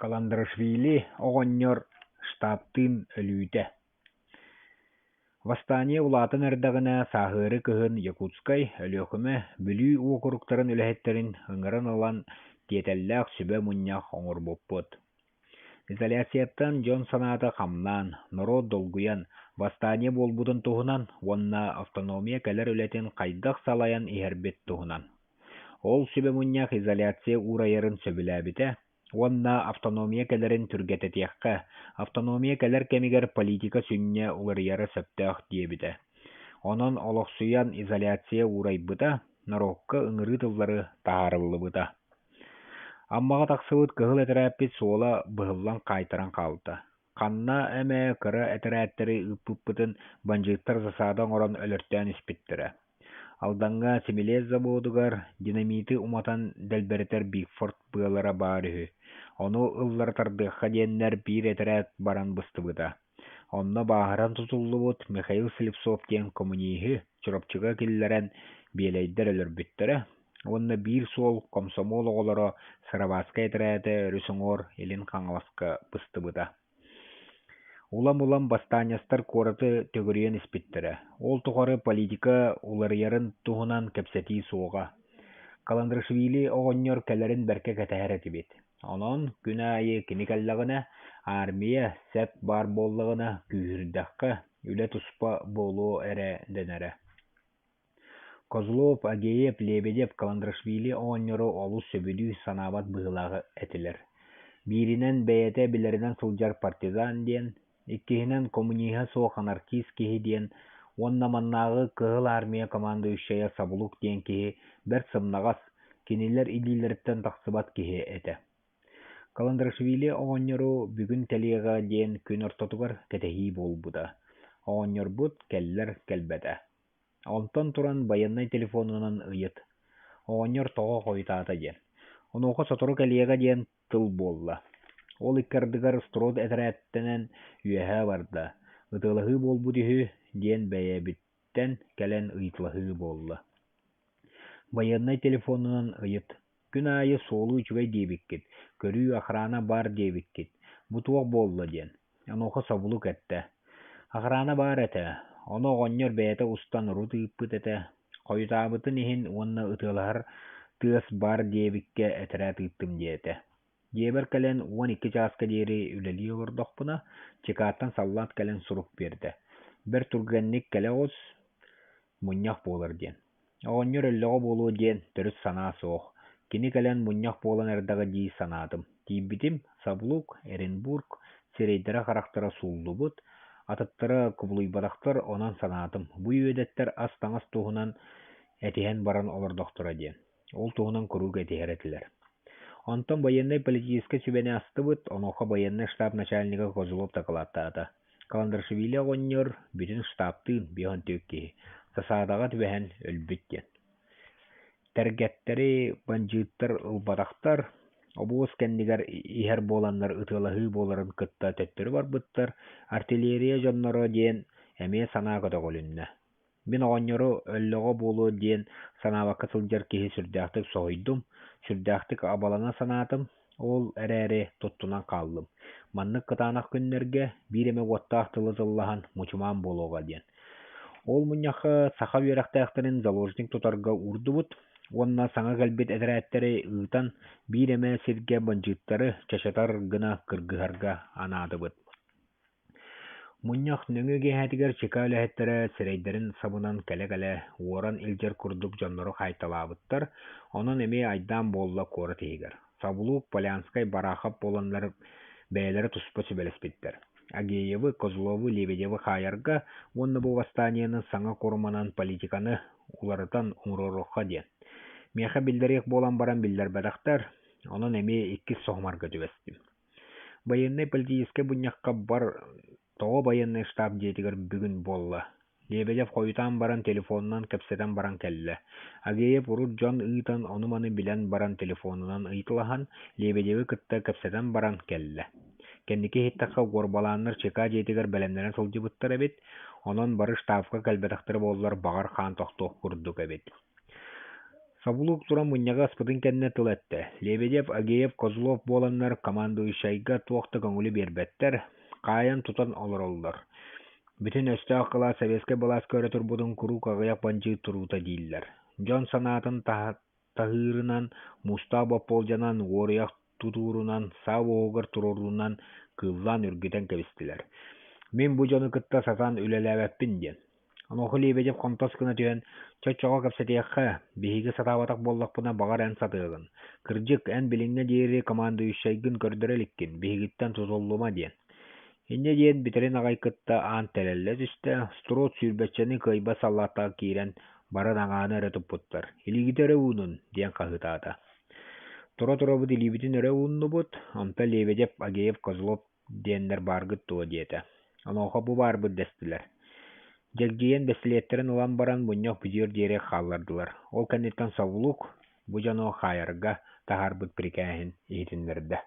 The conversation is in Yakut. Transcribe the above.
Каландарашвили оҕонньор штабтыын өлүүтэ Восстание улаатан эрдэҕинэ сааһыары кыһын Якутскай, Өлүөхүмэ, Бүлүү уокуруктарын үлэһиттэрин ыҥыран ылан тиэтэллээх сүбэ мунньах оҥорбуппут. Изоляцияттан дьон санаата хамнаан, норуот долгуйан, восстание буолбутун туһунан уонна автономия кэлэр үлэтин хайдах салайан иһэрбит туһунан. Ол сүбэ мунньах изоляция уурайарын сөбүлээбитэ уонна автономия кэлэрин түргэтэтиэххэ, автономия кэлэр кэмигэр политика сүнньэ уларыйара сөптөөх диэбитэ. Онон олохсуйан изоляция уурайбыта, норуокка ыҥырыы тыллары таһаарыллыбыта. Аммаҕа тахсыбыт кыһыл этэрээппит суола быһыллан хаайтаран хаалта. Ханна эмэ кыра этэрээттэри ыыппыппытын бандьыыттар засада оҥорон өлөртөөн испиттэрэ. Алдаҥҥа Семилет заводугар динамиты уматан дэлбэритэр Бигфорд быалара баар үһү, ону ыллара тардыахха диэннэр биир этэрээт баран быстыбыта. Онно бааһыран тутуллубут Михаил Слепцов диэн коммуниһы Чурапчыга киллэрэн биэлэйдэр өлөрбүттэрэ уонна биир суол комсомол оҕолоро Сыроватскай этэрээтэ өрүс уҥуор Илин Хаҥаласка быстыбыта. Улам-улам бастаанньастар куораты төгүрүйэн испиттэрэ. Ол тухары политика уларыйарын туһунан кэпсэтии суоҕа. Каландрашвили оҕонньор кэлэрин бэркэ кэтэһэр этибит. Онон күн аайы кини кэллэҕинэ, армия сэп баар буоллаҕына күүһүрдэххэ, үлэ туспа буолуо эрэ дэнэрэ. Козлов, Агеев, Лебедев, Каландрашвили оҕонньору олус сөбүлүү санаабат быһыылаах этилэр. Бииринэн бэйэтэ билэринэн сылдьар партизан диэн, иккиһинэн коммуниһа суох анархист киһи диэн уонна маннааҕы Кыһыл Армия командующайа Сабулук диэн киһи бэрт сымнаҕас, кинилэр илиилэриттэн тахсыбат киһи этэ. Каландрашвили оҕонньору бүгүн кэлиэҕэ диэн күн ортотугар кэтэһии буолбута. Оҕонньорбут кэллэр кэлбэтэ. Онтон туран байыаннай телефонунан ыйыт, оҕонньор тоҕо хойутаата диэн. Онуоха сотору кэлиэҕэ диэн тыл буолла. Ол икки ардыгар Строд этэрээттэнэн үөһэ барда, ытыалаһыы буолбут үһү диэн бэйэбиттэн кэлэн ыйыталаһыы буолла. Байыаннай телефонунан ыйыт, күн аайы суолу үчүгэй диэбиккит, көрүү охрана баар диэбиккит, бу туох буолла диэн. Онуоха собулук эттэ: «Охрана баар этэ, ону оҕонньор бэйэтэ устан урут ыыппыт этэ, хойутаабытын иһин уонна ытыалаһар тыас баар диэбиккэ этэрээт ыыттым диэтэ. Дьиэбэр кэлэн 12 чааска диэри үлэлии олордохпуна, чекаттан саллаат кэлэн сурук биэрдэ: бэрт түргэнник кэлэ оҕус, мунньах буолар диэн. Оҕонньор өллөҕө буолуо диэн төрүт санаа суох, кини кэлэн мунньах буолан эрдэҕэ дии санаатым. Тиийбитим, Саблук, Эренбург сирэйдэрэ-харахтара сууллубут, атыттара кубулуйбатахтар, онон санаатым, бу үөдэттэр ас-таҥас туһунан этиһэн баран олордохторо диэн. Ол туһунан куруук этиһэр этилэр. Онтон байыаннай-политическай сүбэни астыбыт, онуоха байыаннай штаб начальнига Козлов дакылааттаата. Каландрашвили оҕонньор бүтүн штабтыын 54 киһи засадаҕа түбэһэн өлбүт диэн. Тэргэттэри бандьыыттар ылбатахтар, обуос кэннигэр иһэр буоланнар ытыалаһыы буоларын кытта төттөрү барбыттар, артиллерия дьонноро диэн эмиэ санаа көтөҕүлүннэ. Мин оҕонньору өллөҕө буолуо диэн санаабакка сылдьар киһи сүрдээхтик соһуйдум, сүрдээхтик абалана санаатым, ол эрээри туттунан хааллым. Маннык кытаанах күннэргэ биир эмэ уоттаах тылы тыллаһан мучумаан буолуоҕа диэн. Ол мунньахха саха үөрэхтээхтэрин заложник тутарга уурдубут уонна саҥа кэлбит этэрээттэри ыытан биир эмэ сиргэ бандьыыттары чачатар гына кыргыһарга анаатыбыт. Мунньах нөҥүө киэһэтигэр ЧК үлэһиттэрэ сирэйдэрин сабынан кэлэ-кэлэ уоран илдьэр курдук дьоннору хаайталаабыттар, онон эмиэ айдаан буолла куорат иһигэр. Сабулуук, Полянскай, Барахов буоланнар бэйэлэрэ туспа сүбэлэспиттэр. Агеевы, Козлову, Лебедевы хаайарга уонна бу восстаниены саҥа куруманан политиканы уларытан умуруоруохха диэн. Миэхэ биллэриэх буолан баран биллэрбэтэхтэр, онон эмиэ иккис соһумарга түбэстим. Байыаннай-политическай мунньахха бар тоҕо байыаннай штаб дьиэтигэр бүгүн буолла? Лебедев хойутаан баран телефонунан кэпсэтэн баран кэллэ. Агеев урут дьон ыытан ону-маны билэн баран телефонунан ыйыталаһан, Лебедеви кытта кэпсэтэн баран кэллэ. Кэнники иһиттэххэ уорбалааннар ЧК дьиэтигэр бэлэмнэнэ сылдьыбыттар эбит, онон бары штабка кэлбэтэхтэрэ буоллар баҕар хаан тохтуох курдук эбит. Собулуук туран мунньаҕы аспытын кэннэ тыл эттэ: Лебедев, Агеев, Козлов буоланнар командующайга туох да көҥүлү биэрбэттэр, хаайан тутан олороллор. Бүтүн өстөөх кылаас советскай былааска өрө турбутун куруук аҕыйах бандьыыт туруута дииллэр. Дьон санаатын таһыырынан, муустаах боппуолдьанан, уоруйах тутуурунан, саа уоһугар туруоруунан кыыллаан үргүтэн кэбистилэр. Мин бу дьону кытта сатаан үлэлээбэппин диэн. Онуоха Лебедев хонтос гына түһэн, «Чоччоҕо кэпсэтиэххэ, биһиги сатаабатах буоллахпына, баҕар эн сатыаҕын. Кырдьык, эн билиҥҥэ диэри командующайгын көрдөрө иликкин, биһигиттэн тутуллума» диэн. Инньэ диэн бүтэрин аҕай кытта аан тэлэллэ түстэ, Строд сүүрбэччэни кыайбат саллааттаах киирэн, баран аҥааны эрэ туппуттар, «Илиигитэ өрө уунун» диэн хаһыытаата. Тура-турабыт илиибитин өрө ууннубут, онтон Лебедев, Агеев, Козлов диэннэр бааргыт дуо диэтэ. Онуоха бу баарбыт дэстилэр. Дьэгдьийэн бэстилиэттэрин ылан баран мунньах бүтүөр диэри хааллардылар. Ол кэнниттэн Савлук бу дьону хаайарга таһаарбыт бирикээһин иһитиннэрдэ.